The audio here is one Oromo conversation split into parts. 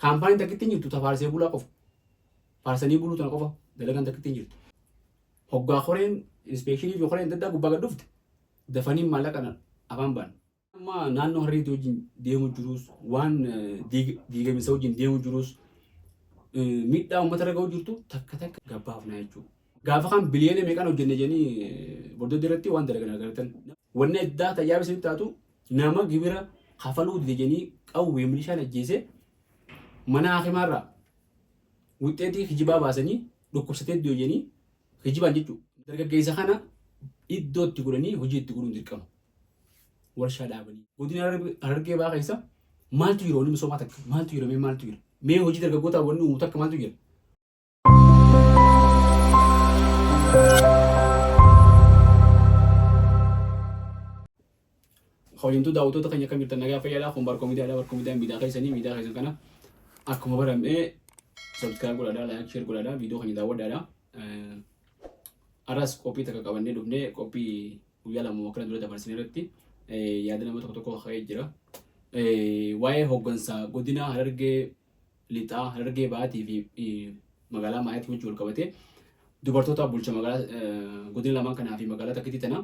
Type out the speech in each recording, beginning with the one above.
Kaampaaniin takkitti hin jirtu ta faarsee bulaa qofa. Faarsanii buluu tana qofa dalagaan takkitti hin jirtu. Hoggaa koreen inspeekshinii fi koreen adda addaa gubbaa gad dhufte dafanii maallaqa afaan ba'an. Amma naannoo Harariitti wajjin deemu jirus waan diigaminsa wajjin deemu jirus miidhaa uummata irra ga'u jirtu takka takka gabbaafna jechuudha. Gaafa kan biliyoona meeqaan hojjenne jedhanii bordoddee irratti waan dalagan agartan. Wanni addaa tajaajila isinitti taatu nama gibira kafaluu dide jedhanii qawwee milishaan ajjeese mana hakimaarraa wixxeetii kijibaa baasanii dhukkubsatee du'e jedhanii kijibaan jechuudha. Dargaggeessa kana iddoo itti godhanii hojii itti godhuun dirqama. Warshaa dhaabanii. Godina Harargee Bahaa keessa maaltu jira wanni misoomaa takka maaltu jira mee maaltu jira mee hojii dargaggootaa wanni uumu takka maaltu jira. Kabajamtuu daawwattoota keenya akkam jirtan nagaa fayyaadha kun Barkoo Miidiyaadha Barkoo Miidiyaan miidiyaa keessanii miidiyaa keessan kana akkuma barame subscribe godhaadha like share godhaadha viidiyoo keenya daawwadhaadha. Arras qophii takka qabannee dhufnee qophii guyyaa lama akkana dura dabarsine irratti yaada nama tokko tokko ka'ee jira. Waa'ee hooggansa godina Harargee Lixaa, Harargee Bahaatii fi magaalaa Maayaatti wajjin wal qabatee dubartoota bulcha magaalaa godina lamaan kanaa fi magaalaa takkitti tana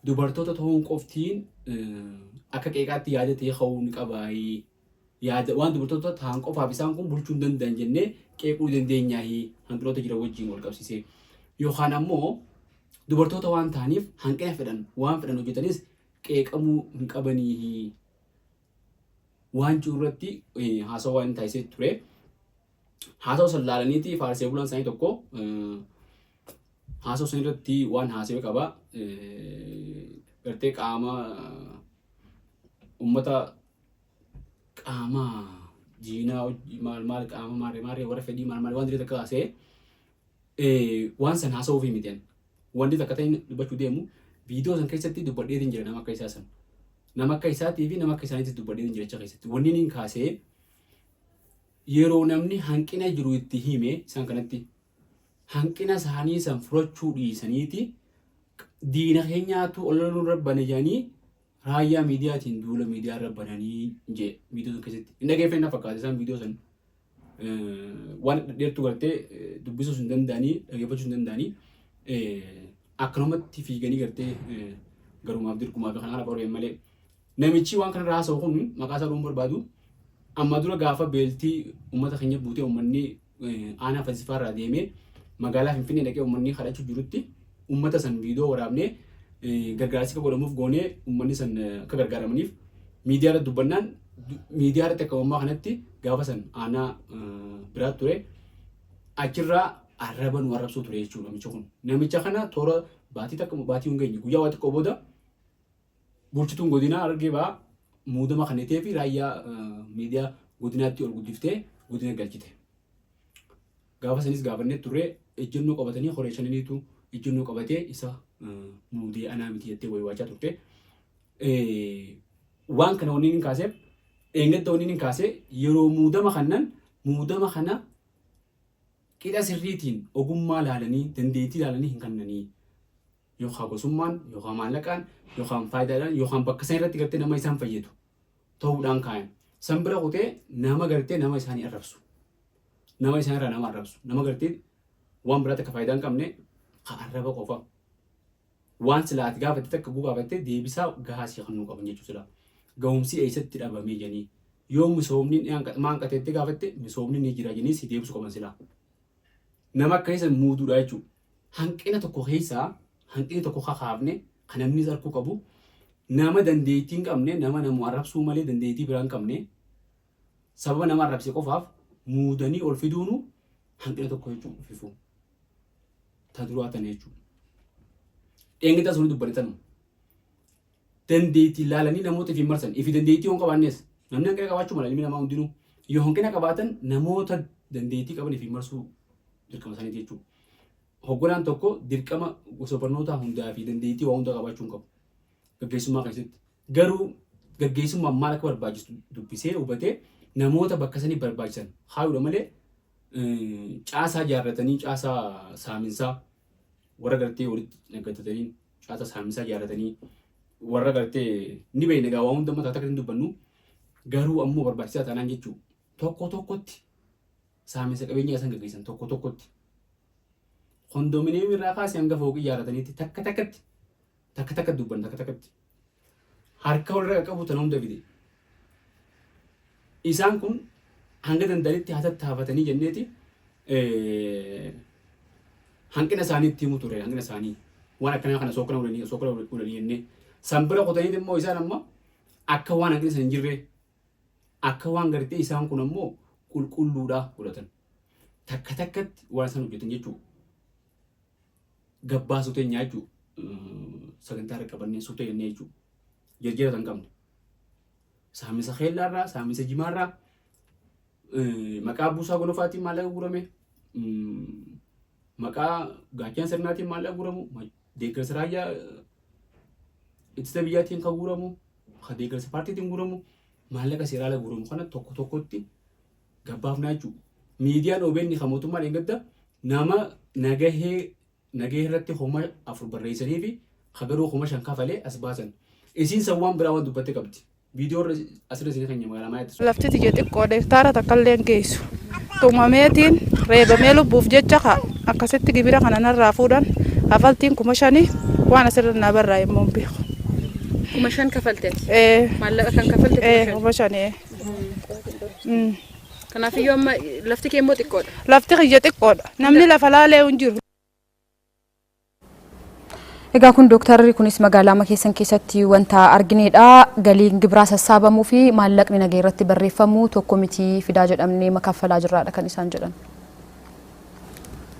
dubartoota ta'uun qoftiin akka qeeqaatti yaada ta'ee ka'uu ni qabaayi. Yaada waan dubartoota ta'an qofaaf isaan kun bulchuu hin danda'an jennee qeequu dandeenyaayi hanqinoota jiran wajjin wal qabsiisee. Yookaan ammoo dubartoota waan ta'aniif hanqina fedhan waan fedhan hojjetanis qeeqamuu hin qabaniihi. Waan jiru irratti haasawaa waan taasisee ture. Haasawa san laalaniiti faarsee bulaan isaanii tokko haasawa san irratti waan haasawee qaba. Gartee qaama uummata qaama diinaa maal maal qaama maarree maarree warra fedhii maal maal waan diree takka haasa'ee waan san haasa'uufii miti ani. Wanti takka ta'in dubbachuu deemu viidiyoo san keessatti dubbadheetiin jira nama akka isaa san. Nama akka isaatii fi nama akka isaaniitti dubbadheetiin jira achi keessatti. Wanni inni kaasee yeroo namni hanqina jiru itti hime isaan kanatti hanqina isaanii san furachuu dhiisaniiti diina keenyaatu olola nurra bane jedhanii raayyaa miidiyaatiin duula miidiyaa irra bananii jee viidiyoo san keessatti. Hin dhageeffannee na fakkaata isaan viidiyoo san waan dheertuu gartee dubbisuus hin danda'anii dhageeffachuus hin danda'anii akkanumatti fiiganii gartee garumaaf dirqumaa fi kana kana qoreen malee. Namichi waan kanarra haasa'u kun maqaa isaa dhuun barbaadu amma dura gaafa beeltii uummata keenya buutee uummanni aanaa falsifaa irraa deemee magaalaa Finfinnee dhaqee uummanni kadhachuu jirutti uummata san viidiyoo waraabnee gargaarsi akka godhamuuf goonee uummanni san akka gargaaramaniif miidiyaa irratti dubbannaan miidiyaa irratti akka ammaa kanatti gaafa san aanaa biraa ture achirraa arraba nu arrabsuu ture jechuudha namichi kun. Namicha kana toora baatii takka baatii hin geenye guyyaa waa xiqqoo booda bulchituun godinaa Harargee Bahaa muudama kennitee fi raayyaa miidiyaa godinaatti ol guddiftee godina galchite. Gaafa sanis gaafannee turre ejjennoo qabatanii koree shananiitu ejjennoo qabatee isa muudee anaa miti jettee waywaachaa turte. Waan kana wanni inni kaaseef dheengadda wanni inni kaasee yeroo muudama kannan muudama kana qixa sirriitiin ogummaa laalanii dandeettii laalanii hin kannanii. Yookaan gosummaan yookaan maallaqaan yookaan faayidaadhaan yookaan bakka san irratti gartee nama isaan fayyadu ta'uudhaan kaayan. San bira kutee nama gartee nama isaanii arrabsu. Nama isaan irraa nama arrabsu. Nama gartee waan biraatti akka faayidaa hin qabne ka arraba qofa. Waan silaa ati gaafatte takka guu gaafatte deebisaa gahaa sii kennuu qaban jechuu silaa. Gahumsi eessatti dhabamee jedhanii. Yoo misoomni ni hanqate maa hanqate jettee gaafatte misoomni ni jira jedhanii si deebisuu qaban silaa. Nama akka isa muuduudha jechuudha. Hanqina tokko keessaa hanqinni tokko kakaafne kan namnis arguu qabu nama dandeettii hin qabne nama namu arrabsuu malee dandeettii biraa hin qabne sababa nama arrabse qofaaf muudanii ol fiduunu hanqina tokko jechuudha fifuu. Ta duraa tana jechuudha. Dheengaddaa sun dubbanne tanuma. Dandeettii ilaalanii namoota ifiin marsan ifi dandeettii yoo hin qabaannes namni hanqina qabaachuu mala ilmi namaa hundinuu yoo hanqina qabaatan namoota dandeettii qaban ifiin marsuu dirqama isaaniiti jechuudha. Hogganaan tokko dirqama gosa barnootaa hundaa fi dandeettii waa hundaa qabaachuu hin qabu. Gaggeessummaa keessatti. Garuu gaggeessummaan maal akka barbaachisu dubbisee hubatee namoota bakka sanii barbaachisan kaayuudha malee caasaa ijaarratanii caasaa saaminsaa warra gartee walitti naggadatanii caasaa saaminsaa ijaarratanii warra gartee ni beekna egaa waa hunda mataa takka hin dubbannu garuu ammoo barbaachisaa taanaan jechuudha. Tokko tokkotti saaminsa qabeenyaa isaan gaggeessan tokko tokkotti. Kondominiyeemii irraa kaasee hanga fooqii ijaarrataniitti takka takkatti takka takka dubban takka takkatti. Harka walirra qaqqabu tana hunda fide. Isaan kun hanga danda'anitti haa tattaafatanii jenneeti hanqina isaanii itti himu ture hanqina isaanii waan akkanaa kana sookana ulanii sookana ulanii jennee san bira kutaniiti immoo isaan amma akka waan hanqina san hin jirre akka waan gartee isaan kun ammoo qulqulluudha godhatan takka takkatti waan isaan hojjetan jechuudha. Gabbaasuu teenyaa jechuudha. Sagantaa irra qabannee suuta jennee jechuudha. Jarjara kan qabne. Saamisa keellaarraa, saamisa jimaarraa, maqaa buusaa gonofaatiin maallaqa guurame, maqaa gaachana sirnaatiin maallaqa guuramu, deeggarsa raayyaa ittisa biyyaatiin kan guuramu, kan deeggarsa paartiitiin guuramu, maallaqa seeraa ala guuramu kana tokko tokkotti gabbaafnaa jechuudha. Miidiyaan OBN kan mootummaa dheengadda nama nagahee nagahee irratti 4000 barreessanii fi ka garuu 5000 kafalee as baasan. Isiin san waan biraa waan dubbatte qabdi. Viidiyoo irra asirra isin keenya magaalaa Maayaatti. Lafti tiyya xiqqoodha hektaara takka illee hin geessu. Tumameetiin reebamee lubbuuf jecha ka akkasitti gibira kana narraa fuudhan kafaltiin 5000 waan asirra naa barraa'e immoo hin beeku. 5000 kafalte ati? Ee. Maallaqa kan kafalte kuma Ee shan. 5000 ee. Kanaafiyyuu amma lafti kee immoo xiqqoodha. Lafti kiyya xiqqoodha. Namni lafa laalee hin jiru. Egaa kun dooktarri kunis magaalaama keessan keessatti wanta arginedha. Galiin gibiraa sassaabamuu fi maallaqni nagahee irratti barreeffamu tokko miti fidaa jedhamnee makaffalaa jirraadha kan isaan jedhan.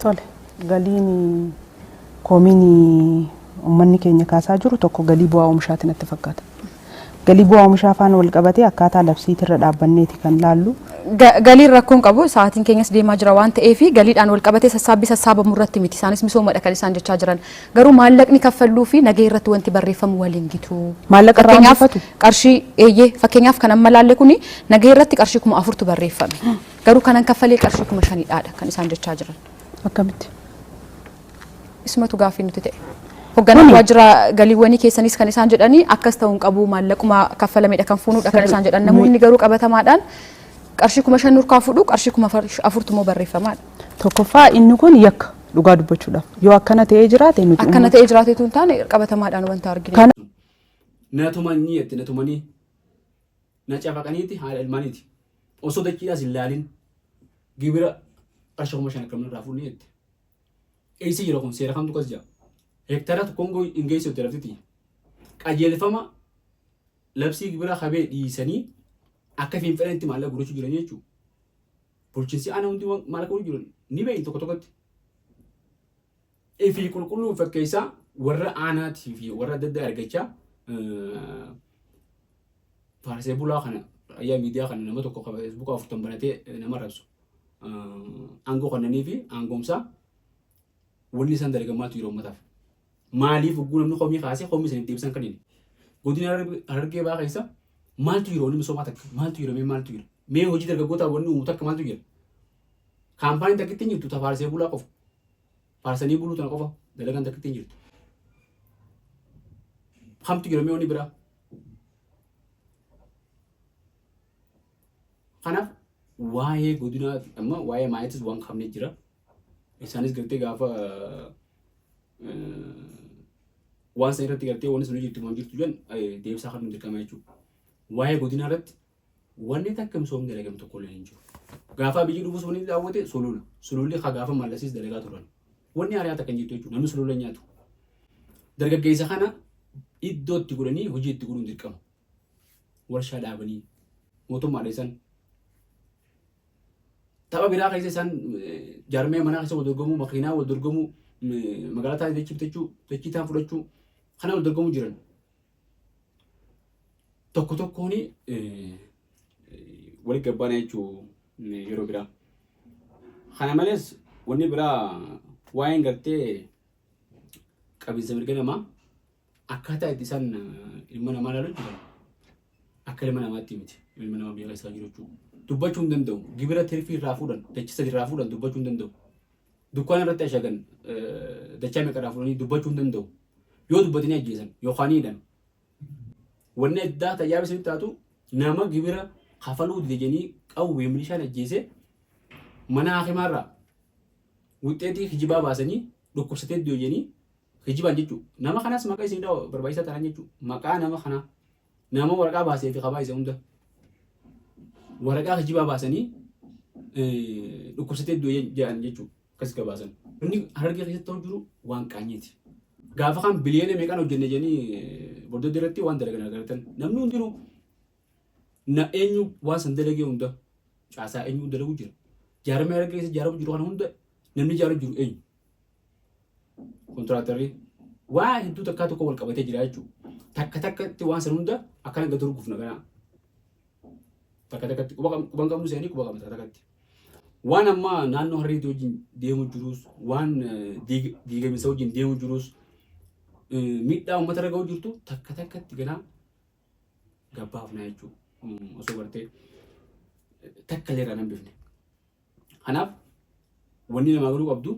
Tole, galiin komiin uummanni keenya kaasaa jiru tokko galii bu'aa oomishaati natti fakkaata. Galii bu'aa oomishaa faana wal qabatee akkaataa labsiitirra dhaabbanneeti kan laallu. Galiin rakkoon qabu sa'aatiin keenyas deemaa jira waan ta'eef galiidhaan wal qabatee sassaabbii sassaabamu irratti miti isaanis misoomadha kan isaan jechaa jiran. Garuu maallaqni kaffalluu fi nagahee irratti wanti barreeffamu waliin gitu. Maallaqa irraa Fakkeenyaaf hambifatu? qarshii eeyyee fakkeenyaaf kan amma laalle kuni nagahee irratti qarshii 4000tu barreeffame. Garuu kanan kaffalee qarshii 5000dha kan isaan jechaa jiran. Akkamitti? Isumatu gaaffii nuti ta'e. Hogganaan waajjira galiiwwanii keessanis kan isaan jedhanii akkas ta'uu hin qabu maallaquma kaffalamedha kan fuunuudha kan isaan jedhan. Namoonni garuu qabatamaadhaan qarshii 5000 nurkaa fudhu qarshii 4000tu immoo barreeffamaadha. Tokkoffaa inni kun yakka dhugaa dubbachuudhaaf. Yoo akkana ta'ee jiraate nuti Akkana ta'ee jiraateetu hin taane qabatamaadhaan wanta argine. Kana Na tumanii jette na tumanii na cafaqaniiti haadha ilmaaniiti. Osoo dachiidhaas hin laalin gibira qarshii 5000 akkam irraa fuudhni jette. Eessa jira kun seera kamtu kas jira? Hektara tokkoon hin geessu jette lafti tiyya. Qajeelfama labsii gibiraa kabee dhiisanii akka fiin fedhanitti maallaqa gurgurachuu jiran jechuudha. Bulchiinsi aanaa hundi maallaqa gurguruu jiran ni beeyin tokko tokkotti. Ifii qulqulluu fakkeessaa warra aanaatii fi warra adda addaa argachaa faarsee bulaa kana raayyaa miidiyaa kana nama tokko qaba feesbuuka afurtan banatee nama rabsu aangoo kannanii fi aangoomsaa wanni isaan dalagan maaltu jira uummataaf. Maaliif hogguu namni komii kaasee komii saniif deebisan kan inni. Godina Harargee ba'aa keessa maaltu jira wanni misoomaa takka maaltu jira mee maaltu jira mee hojii dargaggootaa wanni uumu takka maaltu jira. Kaampaaniin takkitti hin jirtu ta faarsee bulaa qofa. Faarsanii buluu tana qofa dalagaan takkitti hin jirtu. Kamtu jira mee wanni biraa? Kanaaf waa'ee godinaa amma waa'ee maayitis waan qabne jira. Isaanis gartee gaafa waan san irratti gartee wanni sun jirtu waan jirtu jedhan deebisaa kan nu dirqama jechuudha. Waa'ee godinaa irratti wanni takka misoomni dalagame tokko illee hin jiru. Gaafa biyyi dhufus wanni daawwate sulula. Sululli ka gaafa mallasiis dalagaa turan. Wanni haaraa takka hin jirtu jechuudha. Namni sulula hin nyaatu. Dargaggeessa kana iddoo itti godhanii hojii itti godhuun dirqama. Warshaa dhaabanii mootummaadha isaan. Tapha biraa keessa isaan jaarmee manaa keessa wal dorgomuu, makiinaa wal dorgomuu, magaalaa taa'ee dachii bitachuu, dachii taan fudhachuu kana wal dorgomuu jiran. Tokko tokkoon wali gabbaana jechuu yeroo biraa. Kana malees wanni biraa waa'een gartee qabiinsa mirga namaa akkaataa itti isaan ilma namaa ilaalu jiran akka ilma namaatti miti. Ilma namaa biyya keessaa jiru jechuudha. Dubbachuu hin danda'u. Gibira tirfii irraa fuudhan, dachii sadi irraa fuudhan dubbachuu hin danda'u. Dukkaana irratti ashagan dachaa meeqa irraa fuudhanii dubbachuu hin danda'u. Yoo dubbatanii ajjeesan yookaan hidhan. Wanni addaa tajaajila isinitti taatu nama gibira kafaluu dide jedhanii qawwee milishaan ajjeese mana hakimaarraa wuxxeetii kijibaa baasanii dhukkubsatee du'e jedhanii kijibaan jechuudha. Nama kanas maqaa isin barbaachisaa ta'an jechuudha. Maqaa nama kanaa nama waraqaa baasee fi qabaa isa hunda waraqaa kijibaa baasanii dhukkubsatee du'e jedhan jechuudha. Akkas gabaasan. Inni Harargee keessatti ta'u jiru waan qaanyiiti. Gaafa kan biliyoona meeqaan hojjenne jedhanii bordoddee irratti waan dalagan agartan. Namni hundinuu na eenyu waan san dalagee hunda caasaa eenyu dalagu jira. Jaaramee Harargee keessa ijaaramu jiru kana hunda namni ijaaru jiru eenyu? Kontiraaktarri waa hedduu takkaa tokko wal qabatee jira jechuudha. Takka takkatti waan san hunda akkana gad hurgufna ganaa. Takka takkatti quban qabnu seenii quba qabna takka takkatti. Waan amma naannoo Harariitti wajjin deemu jirus, waan diigaminsa wajjin deemu jirus, miidhaa uummata irra ga'u jirtu takka takkatti ganaa gabbaafna jechuudha. Osoo gartee takka illee irraa hin hambifne. Kanaaf wanni namaa godhuu qabdu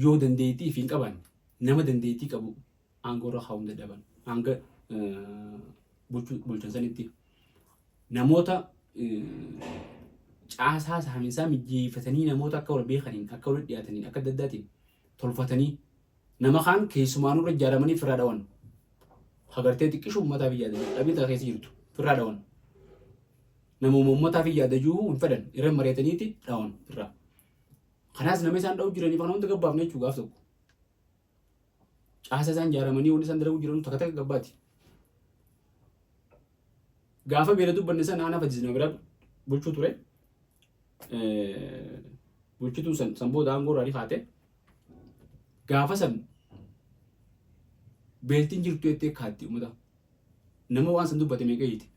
yoo dandeettii fi hin qabaanne nama dandeettii qabu aangoo irra kaa'uu hin dadhaban. Hanga bulchan sanitti namoota caasaa saaminsaa mijeeffatanii namoota akka wal beekaniin akka walitti dhiyaataniin akka adda addaatiin tolfatanii nama kaan keessumaanuu irra ijaaramanii firraa dhawan. Hagartee xiqqishu uummataa biyyaa dhabbii takka keessa jirtu firraa dhawan. Namuma uummataaf yaada jiru hin fedhan irra mari'ataniiti dhawan firraa. Kanaas nama isaan dha'u jiraniif kana hunda gabbaafne jechuu gaaf tokko. Caasa isaan ijaaramanii wanni isaan dalagu jiran takka takka gabbaati. Gaafa beela dubbanne sana aanaa fajjis nama biraa bulchuu ture. Bulchituun san san booda aangoo irraa ni kaate. Gaafa san beeltiin jirtu jettee kaatti uummata. Nama waan san dubbate meeqa hiiti.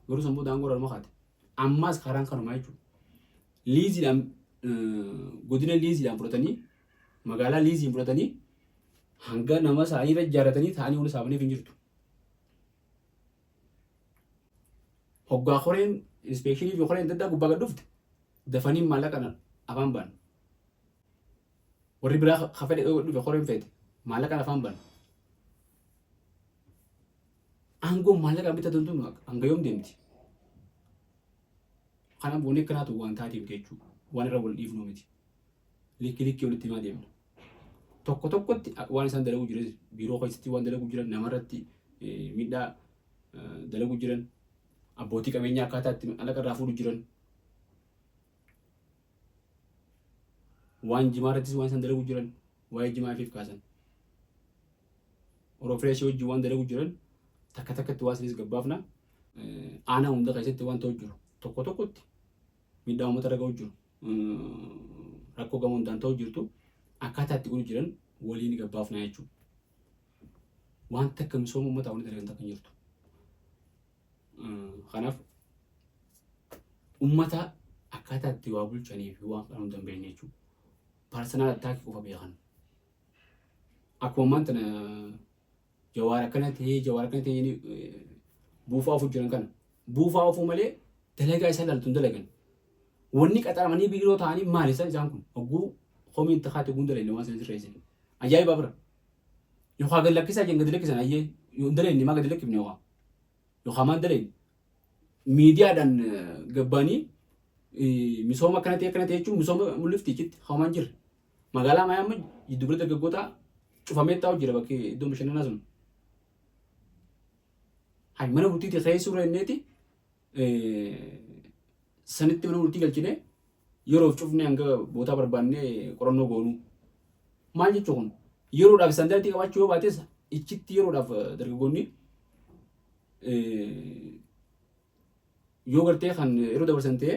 Garuu san booda aangoo irraa kaate. Ammaas karaan kanumaa jechuudha. Liiziidhaan godina liiziidhaan fudhatanii magaalaa liiziin fudhatanii hanga nama isaanii irra ijaarratanii ta'anii wal saamaniif hin jirtu. Hoggaa koreen inspeekshinii fi koreen adda addaa gubbaa gad dhufte dafanii maallaqa afaan ba'an. Warri biraa ka fedhe dhufe koreen feete maallaqaan afaan bana. Aangoon maallaqaan bitatan tun hanga yoom deemti? Kanaaf wanni akkanaatu waan taatee miti jechuudha. Waan irra wal dhiifnu miti. Likki likki walitti himaa deemna. Tokko tokkotti waan isaan dalaguu jiran biiroo keessatti waan dalaguu jiran namarratti miidhaa dalaguu jiran abbootii qabeenyaa akkaataa itti maallaqa irraa fuudhu jiran waan jimaa irrattis waan isaan dalagu jiran waa'ee jimaa ifiif kaasan. Orofireeshii wajjin waan dalagu jiran takka takkatti waan isinis gabbaafna. Aanaa hunda keessatti waan ta'u jiru tokko tokkotti miidhaa uummata irra ga'u jiru rakkoo gama hundaan ta'u jirtu akkaataa itti godhu jiran waliin gabbaafna jechuudha. Waan takka misooma uummataa wanti dalagan takka hin jirtu. Kanaaf ummata akkaataa itti waa bulchanii fi waan kana hunda hin beekne jechuudha. Paarsenaal attaakii qofa beekan. Akkuma ammaan tana Jawaar akkana ta'ee Jawaar akkana ta'ee jedhanii buufaa ofu jiran kana. Buufaa ofuu malee dalagaa isaan laaltu hin dalagan. Wanni qaxaramanii biiroo ta'anii maali isaan isaan kun hogguu komiin itti kaate guun dalagne waan sana sirreessan. Ajaa'iba bira. Yookaan gad lakkisaa jenna gad lakkisan ayyee hin dalagne maa gad lakkifne yookaan. Yookaan maan dalagne. Miidiyaadhaan gabbaanii misooma akkana ta'e akkana ta'e jechuun misooma mul'ifti jechitti hawmaan jirre. Magaalaa Maayaa amma jiddugala dargaggootaa cufamee taa'u jira bakki iddoon bashannanaa sun. Hay mana murtiitii keessuu irra inneeti sanitti mana murtii galchine yeroof cufne hanga bootaa barbaannee qorannoo goonuu. Maal jechuu kun yeroodhaaf istaandaardii qabaachuu yoo baates ichitti yeroodhaaf dargaggoonni yoo gartee kan yeroo dabarsan ta'e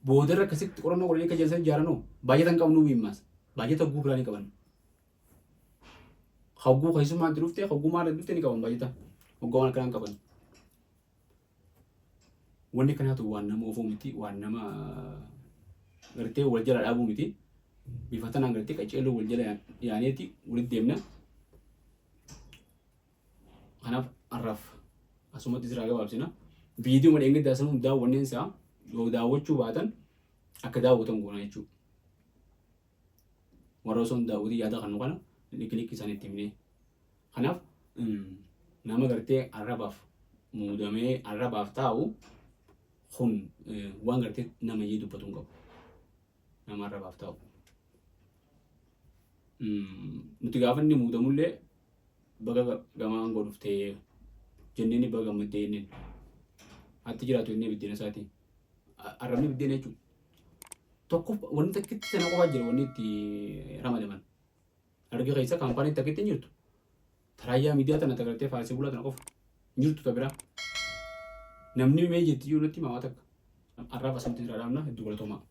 boodarra akkasitti qorannoo godhanii akka jalsan ijaaranoo baajata hin qabnuu miimmaas baajata hogguu biraa ni qaban. Hogguu keessummaan itti dhufte hogguu maal itti dhufte ni qaban baajata hogguu waan akkanaa hin qaban. Wanni kanaatu waan nama oofuu miti waan nama gartee wal jala dhaabuu miti bifa tanaan gartee qaceeloo wal jala yaaneeti walitti deemna. Kanaaf har'aaf asumatti isiraa gabaabsina. Viidiyoo dheengaddaa san hundaa wanneen isaa yoo daawwachuu baatan akka daawwatan goona jechuudha. Warra osoo hin daawwatin yaada kan nu kana likki likki isaan itti himnee. Kanaaf nama gartee arrabaaf muudamee arrabaaf taa'u Kun waan gartee nama iyyee dubbatu hin qabu. Nama arrabaaf ta'u. Nuti gaafa inni muudamullee baga gama aangoo dhuftee jenneen baga gammaddee jenneen. Atti jiraatu jennee biddeena isaatii. Arrabni biddeena jechuudha. Tokko wanni takkitti sana qofaa jira wanni itti ramadaman. Harargee keessa kaampaaniin takkitti hin jirtu. Taraayyaa miidiyaa tana tagartee faarsee bulaa tana qofa. Hin jirtu ta biraa. Namni mee jetti iyyuu natti himaa waa takka. Har'aaf asumatti irraa dhaabna hedduu galatoomaa.